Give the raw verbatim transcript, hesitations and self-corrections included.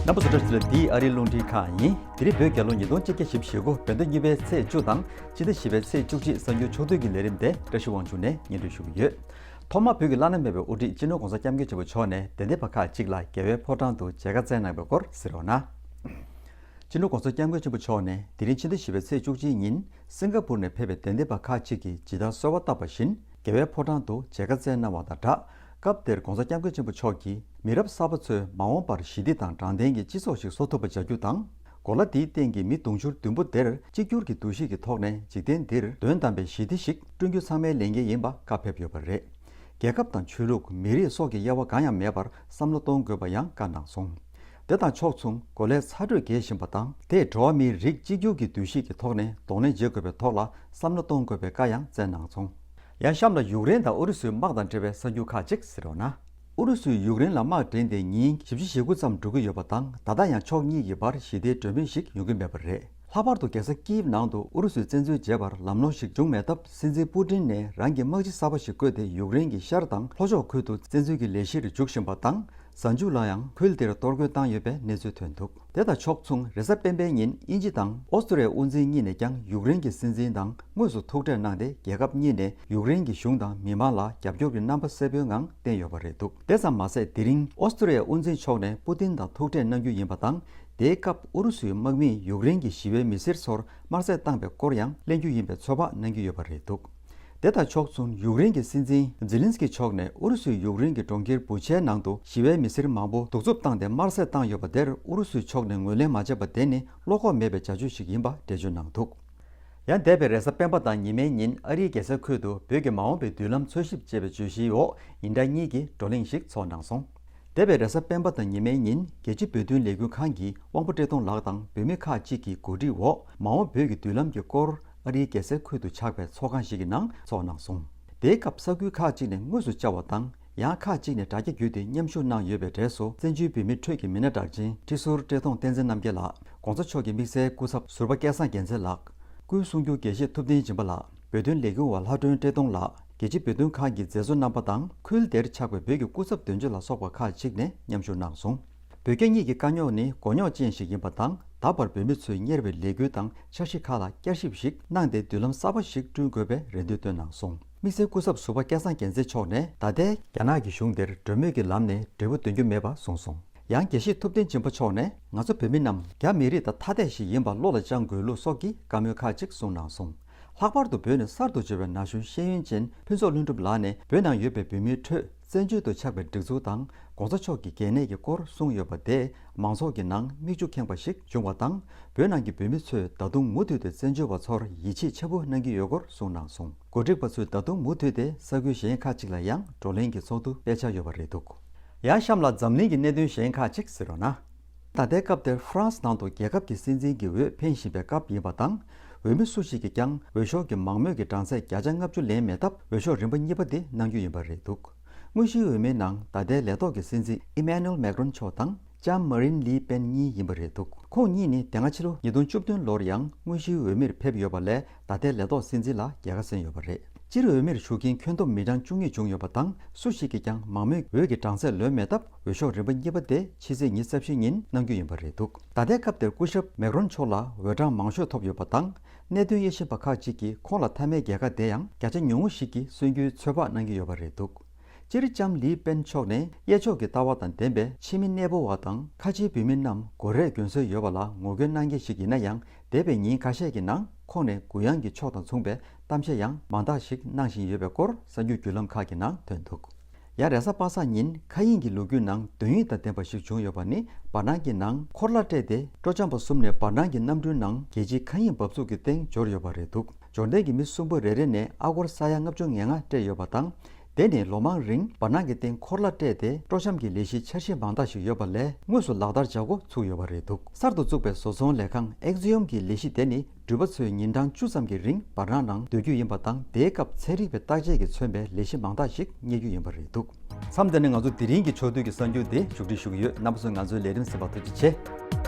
རྣམ་པ་ཚོ་བཀྲ་ཤིས་བདེ་ལེགས། འདི་ཨ་རིའི་རླུང་འཕྲིན་ཁང་ཡིན། དེ་རིང་བོད་རྒྱལ་ལོ་ཉིས་སྟོང་ཆིག་བརྒྱ་བཞི་བཅུ་ཞེ་དགུ་བོད་ཟླ་གཉིས་པའི་ཚེས་བཅུ་དང་ཕྱི་ཟླ་བཞི་པའི་ཚེས་བཅུ་གཅིག་གསར་འགྱུར་ཕྱོགས་བསྡུས་ཀྱི་ལས་རིམ་དེ་བཀྲ་ཤིས་དབང་ཕྱུག་ནས་སྙན་སྒྲོན་ཞུ་གི་ཡོད། ཐོག་མར་བོད་ཀྱི་བླ་ན་མེད་པའི་དབུ་ཁྲིད་སྤྱི་ནོར་༸གོང་ས་༸སྐྱབས་མགོན་ཆེན་པོ་མཆོག་ནས་དད་ལྡན་པ་ཁག་ཅིག་ལ་རྒྱལ་བའི་ཕོ་བྲང་དུ་མཇལ་ཁ་བསྩལ་གནང་བའི་སྐོར་གཟིགས་རོགས་གནང་། སྤྱི་ནོར་༸གོང་ས་༸སྐྱབས་མགོན་ཆེན་པོ་མཆོག་ནས་དེ་རིང་ཕྱི་ཟླ་བཞི་པའི་ཚེས་བཅུ་གཅིག་ཉིན་སིང་ག་པུར་ནས་ཕེབས་པའི་དད་ལྡན་པ་ཁག་ཅིག་གིས་ཇི་ལྟར་གསོལ་བ་བཏབ་པ་བཞིན་རྒྱལ་བའི་ཕོ་བྲང་དུ་མཇལ་ཁ་བསྩལ་གནང་བ་དང་སྦྲགས། སྐབས་དེར་༸གོང་ས་༸སྐྱབས་མགོན་ཆེན་པོ་མཆོག་གིས་མི་རབས་གསར་པ་ཚོས་མ་འོངས་པར་ཞི་བདེ་དང་དྲང་བདེན་གྱི་སྤྱི་ཚོགས་ཤིག་བཟོ་ཐུབ་པ་བྱ་རྒྱུ་དང་། གོ་ལ་འདིའི་སྟེང་གི་མི་དུང་ཕྱུར་བདུན་པོ་དེར་གཅིག་གྱུར་གྱི་འདུ་ཤེས་ཀྱི་ཐོག་ནས་འཇིག་རྟེན་འདིར་དོན་དམ་པའི་ཞི་བདེ་ཞིག་བསྐྲུན་རྒྱུ་ཚང་མའི་ལས་འགན་ཡིན་པ་བཀའ་ཕེབས་ཡོད་པ་རེད། རྒྱལ་ཁབ་དང་ཆོས་ལུགས། མི་རིགས་སོགས་ཀྱི་དབྱེ་བ་གང་ཡང་མེད་པར་བསམ་བློ་གཏོང་དགོས་པ་ཡང་བཀའ་གནང་སོང་། དེ་དང་ཕྱོགས་མཚུངས་གོ་ལའི་ཚ་དྲོད་རྒྱས་བཞིན་པ་དང་། དེས་འགྲོ་བ་མིའི་རིགས་གཅིག་གྱུར་གྱི་འདུ་ཤེས་ཀྱི་ཐོག་ནས་གདོང་ལེན་བྱེད་དགོས་པའི་ཐོག་ལ་བསམ་བློ་གཏོང་དགོས་པའི་བཀའ་ཡང་སྩལ་གནང་སོང་། ཡང་གཤམ་ལ་ཡུཀ་རེན་དང་ཨུ་རུ་སུའི་དམག་དང་འབྲེལ་བའི་གསར་འགྱུར་ཁག་ཅིག་གཟིགས་རོགས་གནང་། ཨུ་རུ་སུས་ཡུཀ་རེན་ལ་དམག་འདྲེན་ཏེ་ཉིན་བཞི་བཅུ་ཞེ་དགུ་ཙམ་འགྲོ་གི་ཡོད་པ་དང་། ད་ལྟ་ཡང་ཕྱོགས་གཉིས་ཀྱི་བར་ཞི་བདེའི་གྲོས་མོལ་ཞིག་ཡོང་གི་མེད་པ་རེད། ལྷག་པར་དུ་རྒྱལ་ས་ཀིབ་ནང་དུ་ཨུ་རུ་སུས་བཙན་འཛུལ་བྱས་པར་ལམ་ལྷོང་ཞིག་བྱུང་མེད་སྟབས། སྲིད་འཛིན་པུ་ཏིན་ནས་རང་གི་དམག་སྤྱི་གསར་པ་ཞིག་བསྐོས་ཏེ་ཡུཀ་རེན་གྱི་ཤར་དང་ལྷོ་ཕྱོགས་ཁུལ་དུ་བཙན་འཛུལ་གྱི་ལས་གཞིར་འཇུག་བཞིན་པ་དང་། གཟའ་མཇུག་ལ་ཡང་ཁུལ་དེར་གཏོར་རྒོལ་བཏང་ཡོད་པའི་གནས་ཚུལ་ཐོན་འདུག་དེ་དང་ཕྱོགས་མཚུངས། རེས་གཟའ་སྤེན་པའི་ཉིན་དབྱིན་ཇི་དང་ཨོ་སི་ཀྲི་ཡའི་དབུ་འཛིན་གཉིས་ནས་ཀྱང་ཡུཀ་རེན་གྱི་སྲིད་འཛིན་དང་དངོས་སུ་ཐུག་འཕྲད་གནང་སྟེ། རྒྱལ་ཁབ་གཉིས་ནས་ཡུཀ་རེན་གྱི་གཞུང་དང་མི་མང་ལ་རྒྱབ་སྐྱོར་གྱི་རྣམ་པ་གསལ་པོའི་ངང་བསྟན་ཡོད་པ་རེད་འདུག་དེ་ཙམ་མ་ཟད། དེ་རིང་ཨོ་སི་ཀྲི་ཡའི་དབུ་འཛིན་མཆོག་ནས་པུ་ཏིན་དང་ཐུག་འཕྲད་གནང་རྒྱུ་ཡིན་པ་དང་། དེའི་སྐབས་ཨུ་རུ་སུའི་དམག་མིས་ཡུཀ་རེན་གྱི་ཞི་བའི་མི་སེར་ཚོར་དམར་གསོད་བཏང་པའི་སྐོར་ཡང་གླེང་རྒྱུ་ཡིན་པའི་ཚོད་དཔག་གནང་གི་ཡོད་པ་རེད་འདུག་དེ་དང་ཕྱོགས་མཚུངས། ཡུཀ་རེན་གྱི་སྲིད་འཛིན་ཛེ་ལིན་སི་ཀི་མཆོག་ནས་ཨུ་རུ་སུས་ཡུཀ་རེན་གྱི་གྲོང་ཁྱེར་བུ་ཆའི་ནང་དུ་ཞི་བའི་མི་སེར་མང་པོ་གདུག་རྩུབ་བཏང་སྟེ་དམར་གསོད་བཏང་ཡོད་པ་དེར་ཨུ་རུ་སུའི་ཕྱོགས་ནས་ངོས་ལེན་མ་བྱས་པ་དེ་ནི་བློ་ཁོག་མེད་པའི་བྱ་སྤྱོད་ཞིག་ཡིན་པ་འགྲེལ་བརྗོད་གནང་འདུག་ཡང་འདས་པའི་རེས་གཟའ་སྤེན་པ་དང་ཉི་མའི་ཉིན་ཨ་རིའི་རྒྱལ་ས་ཁུལ་དུ་བོད་ཀྱི་མ་འོངས་པའི་མདུན་ལམ་འཚོལ་ཞིབ་ཅེས་པའི་བརྗོད་གཞིའི་འོག་ཉིན་གྲངས་གཉིས་ཀྱི་བགྲོ་གླེང་ཞིག་ཚོགས་གནང་སོང་། འདས་པའི་རེས་གཟའ་སྤེན་པ་དང་ཉི་མའི་ཉིན་རྒྱལ་སྤྱིའི་བོད་དོན་ལས་འགུལ་ཁང་གི་དབང་པོ་བཀྲས་མཐོང་ལགས་དང་བོད་མི་ཁག་ཅིག་གི་གོ་སྒྲིག་འོག་མ་འོངས་བོད་ཀྱི་མདུན་ལམ་གྱི་སྐོར་ཨ་རིའི་རྒྱལ་སའི་ཁུལ་དུ་ཆགས་པའི་ཚོགས་ཁང་ཞིག་གི་ནང་ཚོགས་གནང་སོང་། དེའི་སྐབས་ས་ཁུལ་ཁག་ཅིག་ནས་དངོས་སུ་བཅར་བ་དང་། ཡང་ཁག་ཅིག་ནས་དྲ་རྒྱ་བརྒྱུད་དེ་མཉམ་ཞུགས་གནང་ཡོད་པའི་གྲས་སུ། བཙན་བྱོལ་བོད་མིའི་ཁྲོད་ཀྱི་མི་སྣ་གྲགས་ཅན་ཁྲི་ཟུར་བཀྲས་མཐོང་བསྟན་འཛིན་རྣམ་རྒྱལ་ལགས། ༸གོང་ས་མཆོག་གི་དམིགས་བསལ་སྐུ་ཚབ་ཟུར་པ་སྐལ་བཟང་རྒྱལ་མཚན་ལགས། སྐུའི་གསུང་སྒྱུར་དགེ་བཤེས་ཐུབ་བསྟན་སྦྱིན་པ་ལགས། བོད་དོན་ལས་འགུལ་བ་ལྷ་སྒྲོན་བཀྲས་མཐོང་ལགས། རྒྱལ་སྤྱིའི་བོད་དོན་ཁང་གི་མཛད་གཙོ་རྣམ་པ་དང་། ཁུལ་དེར་ཆགས་པའི་བོད་ཀྱི་སྐུ་ཚབ་དོན་གཅོད་ལ་སོགས་པ་ཁག་ཅིག་ནས་མཉམ་ཞུགས་གནང་སོང་། བོད་རྒྱ་གཉིས་ཀྱི་དཀའ་རྙོག་ནི་མགོ་རྙོག་ཅན་ཞིག་ཡིན་པ་དང་། ད་བར་བོད་མི་ཚོས་གཉེར་བའི་ལས་འགུལ་དང་འཆར་གཞི་ཁག་ལ་བསྐྱར་ཞིབ་ཞིག་གནང་སྟེ། མདུན་ལམ་གསར་པ་ཞིག་བསྐྲུན་དགོས་པའི་རེ་འདུན་བཏོན་གནང་སོང་། དམིགས་བསལ་སྐུ་ཚབ་ཟུར་པ་སྐལ་བཟང་རྒྱལ་མཚན་མཆོག་ནས་ད་ལྟའི་རྒྱ་ནག་གི་གཞུང་དེར་གྲོས་མོལ་གྱི་ལམ་ནས་འབྲས་བུ་འདོན་རྒྱུ་མེད་པ་གསུངས་སོང་། ཡང་དགེ་བཤེས་ཐུབ་བསྟན་སྦྱིན་པ་མཆོག་ནས་ང་ཚོ་བོད་མི་རྣམས་རྒྱ་མི་རིགས་དང་ཐ་དད་ཞིག་ཡིན་པ་བློ་ལ་བཅངས་དགོས་ལུགས་སོགས་ཀྱི་བཀའ་མོལ་ཁག་ཅིག་གསུངས་གནང་སོང་། ལྷག་པར་དུ་བོད་ནས་གསར་དུ་བྱོན་པའི་ན་གཞོན་ཤེས་ཡོན་ཅན་ཕུན་ཚོགས་ལྷུན་གྲུབ་ལགས་ནས་བོད་ནང་ཡོད་པའི་བོད་མིའི་ཁྲོད་བཙན་བྱོལ་དུ་ཆགས་པའི་སྒྲིག་འཛུགས་དང་༸གོང་ས་མཆོག་གི་འགན་གནས་ཀྱི་སྐོར་གསུངས་ཡོད་པ་དེས་མང་ཚོགས་ཀྱི་ནང་མིག་ཆུ་ཁེངས་པ་ཞིག་བྱུང་བ་དང་། བོད་ནང་གི་བོད་མི་ཚོས་ད་དུང་མུ་མཐུད་དུ་བཙན་བྱོལ་བ་ཚོར་ཡིད་ཆེས་ཆེན་པོ་གནང་གི་ཡོད་སྐོར་གསུངས་གནང་སོང་། གོ་སྒྲིག་པ་ཚོས་ད་དུང་མུ་མཐུད་དེ་ས་ཁུལ་གཞན་ཁག་ཅིག་ལ་ཡང་བགྲོ་གླེང་གི་ཚོགས་འདུ་སྤེལ་འཆར་ཡོད་པ་རེད་འདུག་ཡང་གཤམ་ལ་འཛམ་གླིང་གི་གནད་དོན་གཞན་ཁག་ཅིག་གཟིགས་རོགས་གནང་། ད་ལྟའི་སྐབས་དེར་ཧྥ་རན་སི་ནང་དུ་རྒྱལ་ཁབ་ཀྱི་སྲིད་འཛིན་གྱི་འོས་འཕེན་བཞིན་པའི་སྐབས་ཡིན་པ་དང་། འོས་མི་སུ་ཞིག་གིས་ཀྱང་འོས་ཤོག་གི་མང་མོས་ཀྱི་གྲངས་ཚད་བརྒྱ་ཆ་ལྔ་བཅུ་ལེན་མེད་སྟབས། འོས་ཤོག་རིམ་པ་གཉིས་པ་དེ་གནང་རྒྱུ་ཡིན་པ་རེད་འདུག་དངོས་གཞིའི་འོས་མིའི་ནང་ད་ལྟའི་ལས་ཐོག་གི་སྲིད་འཛིན་ཨི་མེ་ནུ་ཨེལ་མེག་རོན་མཆོག་དང་། ལྕམ་མ་རིན་ལི་པེན་གཉིས་ཡིན་པ་རེད་འདུག་ཁོང་གཉིས་ནི་དེ་སྔ་ཕྱི་ལོ་ཉིས་སྟོང་བཅུ་བདུན་ལོར་ཡང་དངོས་གཞིའི་འོས་མིར་ཕེབས་ཡོད་པ་ལས། ད་ལྟའི་ལས་ཐོག་སྲིད་འཛིན་ལ་རྒྱལ་ཁ་གསན་ཡོད་པ་རེད། སྤྱིར་འོས་མིར་ཞུགས་མཁན་ཁྱོན་བསྡོམས་མི་གྲངས་བཅུ་གཉིས་བྱུང་ཡོད་པ་དང་། སུ་ཞིག་གིས་ཀྱང་མང་མོས་འོས་ཀྱི་གྲངས་ཚད་ལོན་མེད་སྟབས། འོས་ཤོག་རིམ་པ་གཉིས་པ་དེ་ཕྱི་ཚེས་ཉི་ཤུ་རྩ་བཞི་ཉིན་གནང་རྒྱུ་ཡིན་པ་རེད་འདུག་ད་ལྟའི་སྐབས་དེར་སྐུ་ཞབས་མེག་རོན་མཆོག་ལ་འོས་གྲངས་མང་ཤོས་ཐོབ་ཡོད་པ་དང་། གནད་དོན་དབྱེ་ཞིབ་པ་ཁག་ཅིག་གིས་ཁོང་ལ་མཐའ་མའི་རྒྱལ་ཁ་དེ་ཡང་བརྒྱ་ཆ་ཉུང་ངུ་ཞིག་གིས་སོན་རྒྱུའི་ཚོད་དཔག་གནང་གི་ཡོད་པ་རེད་འདུག་སྤྱིར་ལྕམ་ལི་པེན་མཆོག་ནི་གཡས་ཕྱོགས་ཀྱི་ལྟ་བ་དང་ལྡན་པའི་ཕྱི་མི་གནས་སྤོ་བ་དང་། ཁ་ཆེའི་བོད་མི་རྣམས་སྒོ་རས་གྱོན་སྲོལ་ཡོད་པ་ལ་ངོ་རྒོལ་གནང་མཁན་ཞིག་ཡིན་ན་ཡང་། འདས་པའི་ཉིན་ཁ་ཤས་ཀྱི་ནང་ཁོང་ནས་གུ་ཡངས་ཀྱི་ཕྱོགས་དང་མཚུངས་པའི་གཏམ་བཤད་ཡང་མང་དག་ཞིག་གནང་བཞིན་ཡོད་པའི་སྐོར་གསར་འགྱུར་བརྒྱུད་ལམ་ཁག་གི་ནང་ཐོན་འདུག་ཡང་རེས་གཟའ་པ་སངས་ཉིན་མཁའ་དབྱིངས་ཀྱི་ལོ་རྒྱུས་ནང་དོན་ཡིག་དང་ལྡན་པ་ཞིག་བྱུང་ཡོད་པ་ནི། བར་སྣང་གི་ནང་འཁོར་ལྭ་སྤྲད་དེ་སྤྲོ་འཆམ་པ་གསུམ་ནས་བར་སྣང་གི་གནམ་གྲུའི་ནང་རྒྱལ་སྤྱིའི་མཁའ་དབྱིངས་འབབ་ཚུགས་ཀྱི་སྟེང་འབྱོར་ཡོད་པ་རེད་འདུག་འབྱོར་ལྡན་གྱི་མི་གསུམ་པོ་རེ་རེ་ནས་ཨ་སྒོར་ས་ཡ་ལྔ་བཅུ་ང་ལྔ་སྤྲད་ཡོད་པ་དང་། དེ་ནི་ལོ་མང་རིང་བར་སྣང་གི་སྟེང་འཁོར་ལྭ་སྤྲད་དེ་སྤྲོ་འཆམ་གྱི་ལས་གཞིའི་འཆར་གཞི་མང་དག་ཞིག་ཡོད་པ་ལས་དངོས་སུ་ལག་བསྟར་བྱ་འགོ་ཚུགས་ཡོད་པ་རེད་འདུག་གསར་དུ་བཙུགས་པའི་བཟོ་ཚོང་ལས་ཁང་ཨེག་ཛི་ཡོམ་གྱི་ལས་གཞི་དེ་ནི་འགྲུལ་པ་ཚོས་ཉིན་གྲངས་བཅུ་ཙམ་གྱི་རིང་བར་སྣང་ནང་སྡོད་རྒྱུ་ཡིན་པ་དང་། དེའི་སྐབས་ཚན་རིག་པའི་བརྟག་དཔྱད་ཀྱིས་མཚོན་པའི་ལས་གཞི་མང་དག་ཞིག་རྙེད་རྒྱུ་ཡིན་པ་རེད་འདུག་མཚམས་འདི་ནས་ང་ཚོ་དེ་རིང་གི་ཕྱོགས་བསྡུས་ཀྱི་གསར་འགྱུར་དེ་མཇུག་སྒྲིལ་ཞུ་གི་ཡོད། རྣམ་པ་ཚོས་ང་ཚོའི་ལས་རིམ་གཟིགས་པར་ཐུགས་རྗེ་ཆེ།